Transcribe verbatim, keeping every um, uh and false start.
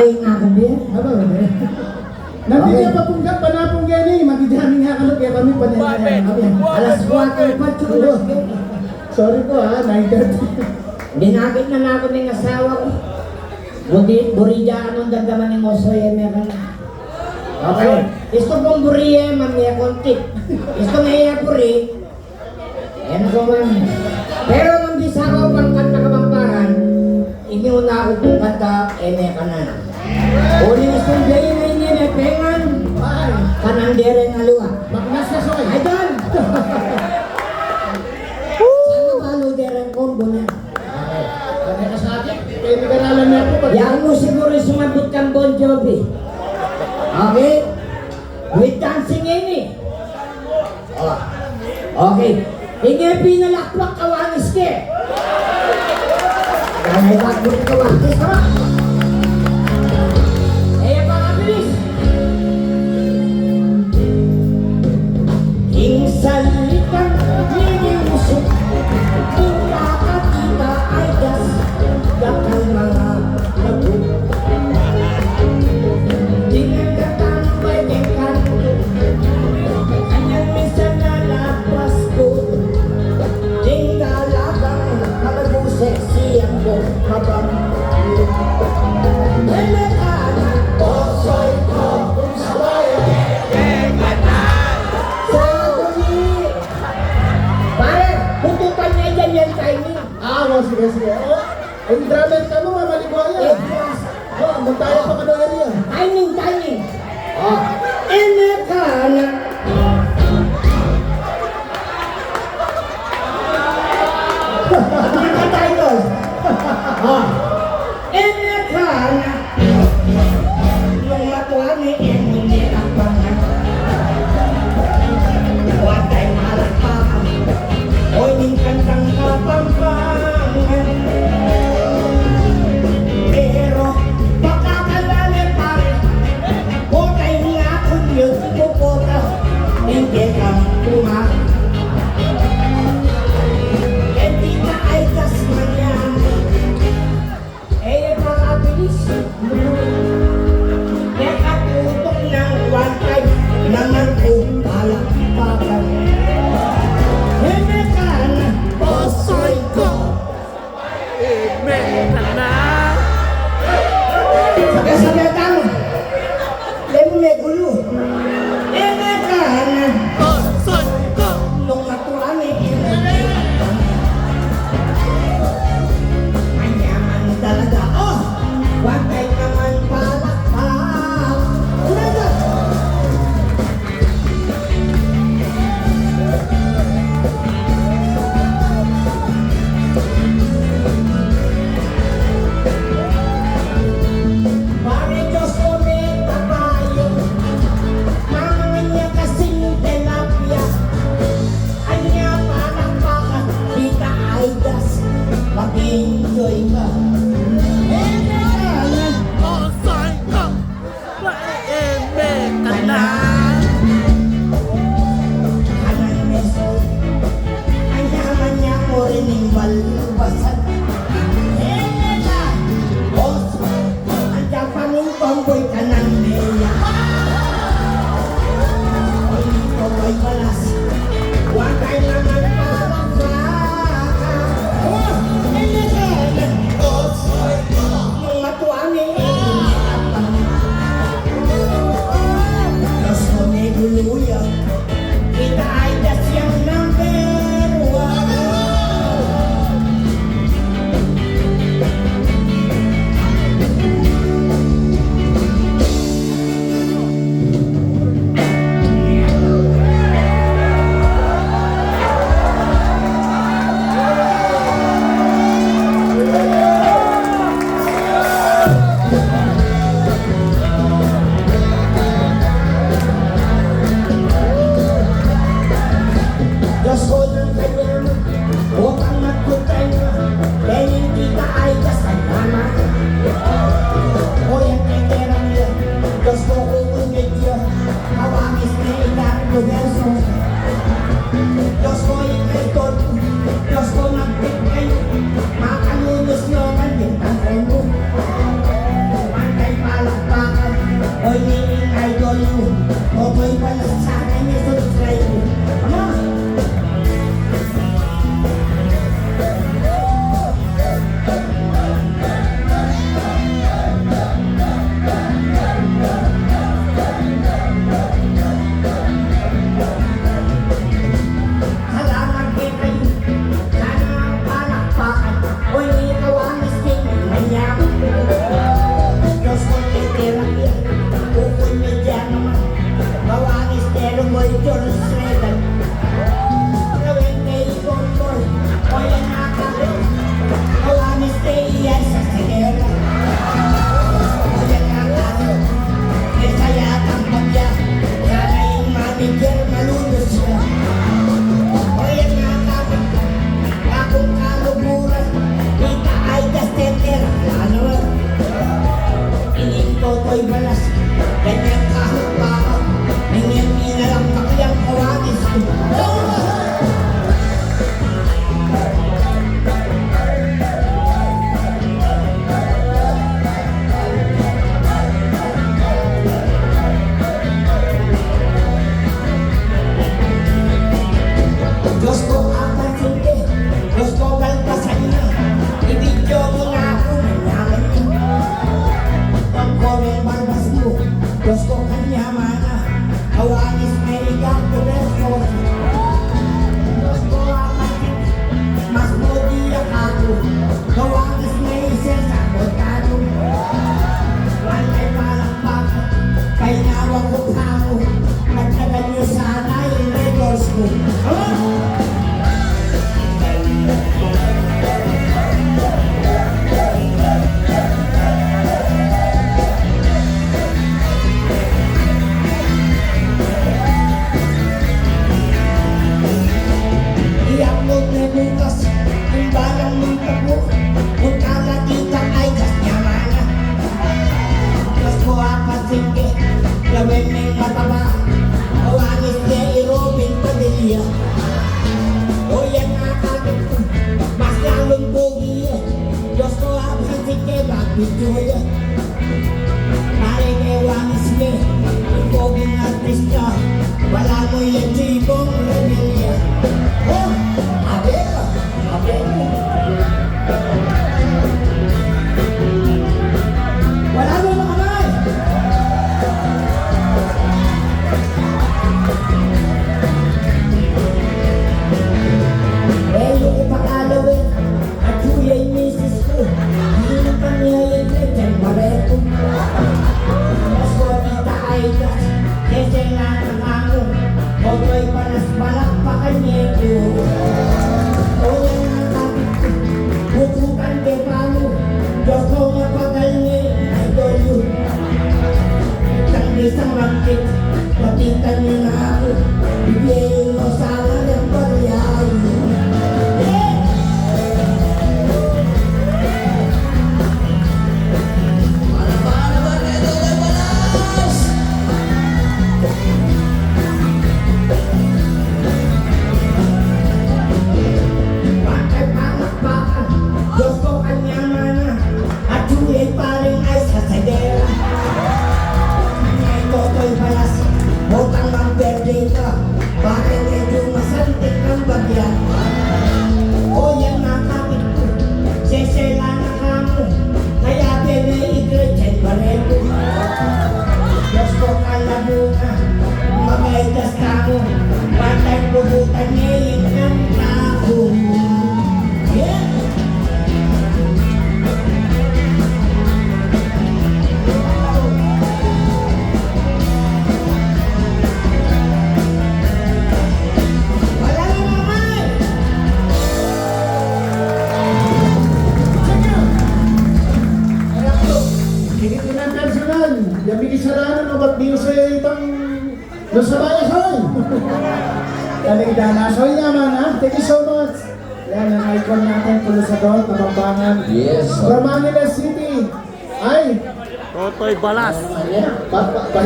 Nga ku, Bie. Aba, aba. Nanti Okay. Dia pa punggat, panapung kaya ni, magijaming nga kalu, kaya kami panenaya kami. Alas kuwatro pa, tsaka alas kuwatro. Sorry po, ha, nine thirty. Binakit na na aku ning asawa ku. Buri, buri ya kanu damdaman ing osoy, e me kanu. Okay. Istu kung buri e, mamie konti. Istu nge e buri, e na ku man. Pero nung bisa ku pangkanta Kapampangan, ing una ku pung kanta, e me kanan. Uling istung biayi na ini, e me pengan. Ay. Kanan deren aliwa. Magnas na soy. Ay, done. Sana balu deren combo na. Ano ka sa akin? Kaya pinag-aralan niya po ba? Yang mu siguru sumabut kang Bon Jovi. Okay? With dancing ini. Oh. Okay. Inge pinalakpak kawanis ke. Kaya bakit kawanis ka? Eh, mga bilis. Ing salitang ninimusuk, mura ka kita ay das, dakal mga lagu. Dinagatan bay keng kanto, anyang minsan na lapas ku, ding galakang malagu seksi ang bukabang. Pare, putukan niya dyan yung timing. Ah, o, sige, sige. O, yung drummer ka mo, mamaligwa yan. Eh, yes. O, magtayo pa ka ng area. Timing, timing. Ah. Eme ka na. Hindi ka title. Ah. Eme ka na. Nung matuan e, e mu ne akbangan. Watay malakpakan. Oy, ning kantang Kapampangan. Pero, pakakalan e, pare. Watay nga ku, Dios, ipupota. Ing kekang kuma. Enti ka ay kas manyan. E ya pakabilis. Kekatutung nang one five naman ku palakpakan. Eme ka na. Osoy ku. Eme ka na. Sabay-sabay tamu. Demu me gulu. Eme ka na. Osoy ku. Nung matuan e, eme ka na. Manyaman talaga. O, watay naman palakpak. Talaga. Pare, Dios ko, me tapayo. Toy Balas, ganyan kahit baka, ganyan inalam ka kayang kawagis ko. Diyos ko, apansin ke, Diyos ko, kalpasan na, ibidyo mo na ako, manyaman na. Ang Cory'ng balbas mu, Diyos ko, kanyamana, kawagis me ika, kuberto. Diyos ko, apansin, mas pogi ya kaku, kawagis me ika, sa kotado. Wala palakpakan, kainawa ku kamu, nagtagan yu sana ing records ku. I-upload ne bukas ing balang mintag mu, punta na kita ay gas nyamana. Mas ko apasin ke, lawen ning mataba, awanis ke i Robin Padilla. O yan, akakit ko, mas lalung pogi ya. Diyos ko, apasin ke, bakit yun ya? Pare, e wanis me ing poging artista, balamu ya Jibong Revilla. O, abe ka, abe ka. Wala mo makamay. E, yung ipakalaw e. At kuya, ing misis ku, inupan ne ya ing Gretchen Barreto. Mas ko kita ay gas, sesela na kamu, Totoy Balas, palakpakan ne ku. O yan, mga kapit ku, butukan ke pa mu, Diyos ko, mapagal ne, idol yu. Isang bisang langkit, patikan yu na aku, bibie yu no sana ning barya yu. Diyos ko, kanyamana, at yung iparing ay sasadera. Kanya ito, Totoy Balas, botang mang berde ka. Pare, medyo masantik ang bagyan. O yan, mga kapit ku, sesela na kamu, kaya bene i Gretchen Barreto. Diyos ko, kalabungan, mabaitas kamu, patay pugutan ne ing nang kaku. Yeah. Wala na naman! Check it! Ayan po. Ini po ng personal. Yan, bigyan sa rano, no, ba't di ko sa itang, no, sa bayan, hoy? Tanig dana. So, yun naman, ha? Thank you so much. Yan, ang icon natin, Pulusador, Kapampangan. Yes, sir. From Manila City. Ay! Totoy Balas. Ayan. Pa, pa, pa,